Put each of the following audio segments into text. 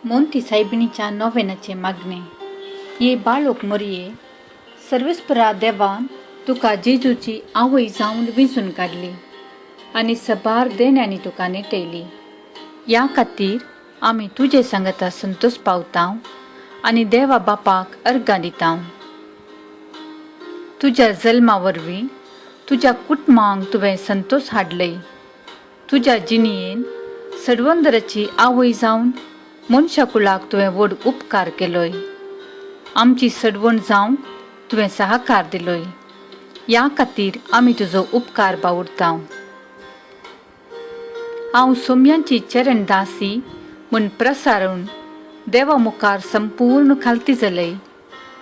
मोंती सायबिणीच्या नोवेनाचें मागणें. ये बाळोक मोरये, सर्वेस्परा देवान तुका जेजूची आवय जावन वेंचून काडली आनी सबार देण्यांनी तुका नेटयली. ह्या खातीर आमी तुजे सांगाता संतोश पावता आनी देवा बापाक अर्गां दिता. तुज्या जल्मा वरवीं तुज्या कुटुंबांक तुवें संतोश हाडलय. तुज्या जिणयेन सडवंदराची आवय जावन मनशा कुळाक तुवें व्हड उपकार केलोय. आमची सडवण जावंक तुवें सहकार दिलोय. ह्या खातीर आमी तुजो उपकार बावुरता. हांव सोम्यांची चरण दासी म्हूण प्रसारून देवा मुखार संपूर्ण खालती जालय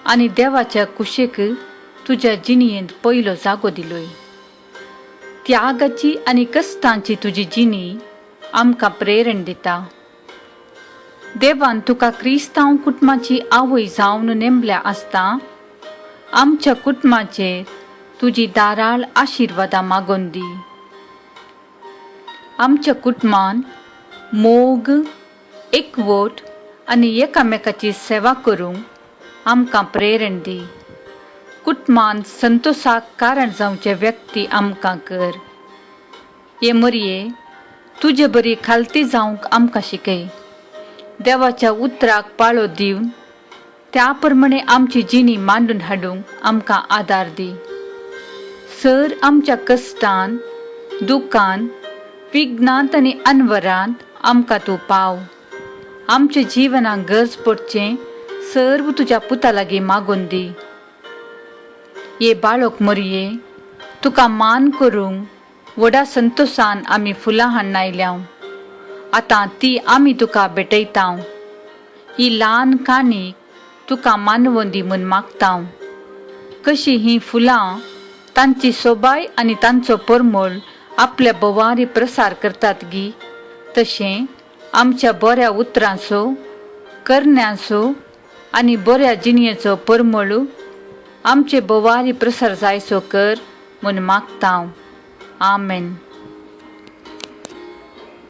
आनी देवाच्या कुशेक तुज्या जिणयेंत पयलो जागो दिलोय. त्यागाची आनी कश्टांची तुजी जिणी आमकां प्रेरण दिता. देवान तुका क्रिस्तांव कुटुंबाची आवय जावन नेमल्या आसता आमच्या कुटुंबाचेर तुजी दाराळ आशिर्वादां मागोवन दी. आमच्या कुटुंबान मोग, एकवट आनी एकामेकाची सेवा करूंक आमकां प्रेरण दी. कुटुंबान संतोशाक कारण जावचे व्यक्ती आमकां कर. हे मरये, तुजे बरी खालती जावंक आमकां शिकय. देवाच्या उतराक पाळो दिवन त्या प्रमाणे आमची जिणी मांडून हाडूंक आमकां आदार दी. सर आमच्या कश्टान, दुखान, विघ्नांत आनी अनवरांत आमकां तूं पाव. आमच्या जिवनाक गरज पडचें सर्व तुज्या पुता लागीं मागून दी. ये बाळक मरये, तुका मान करूंक व्हडा संतोशान आमी फुलां हाडून आयल्या. आतां ती आमी तुका भेटयता. ही ल्हान काणीक तुका मानवोन दी म्हूण मागता. कशी हीं फुलां तांची सोबाय आनी तांचो परमळ आपल्या भोवारी प्रसार करतात गी, तशें आमच्या बऱ्या उतरांचो, करण्यांचो आनी बऱ्या जिणयेचो परमळ आमचे भोवारी प्रसार जायसो कर म्हूण मागता. आमेन.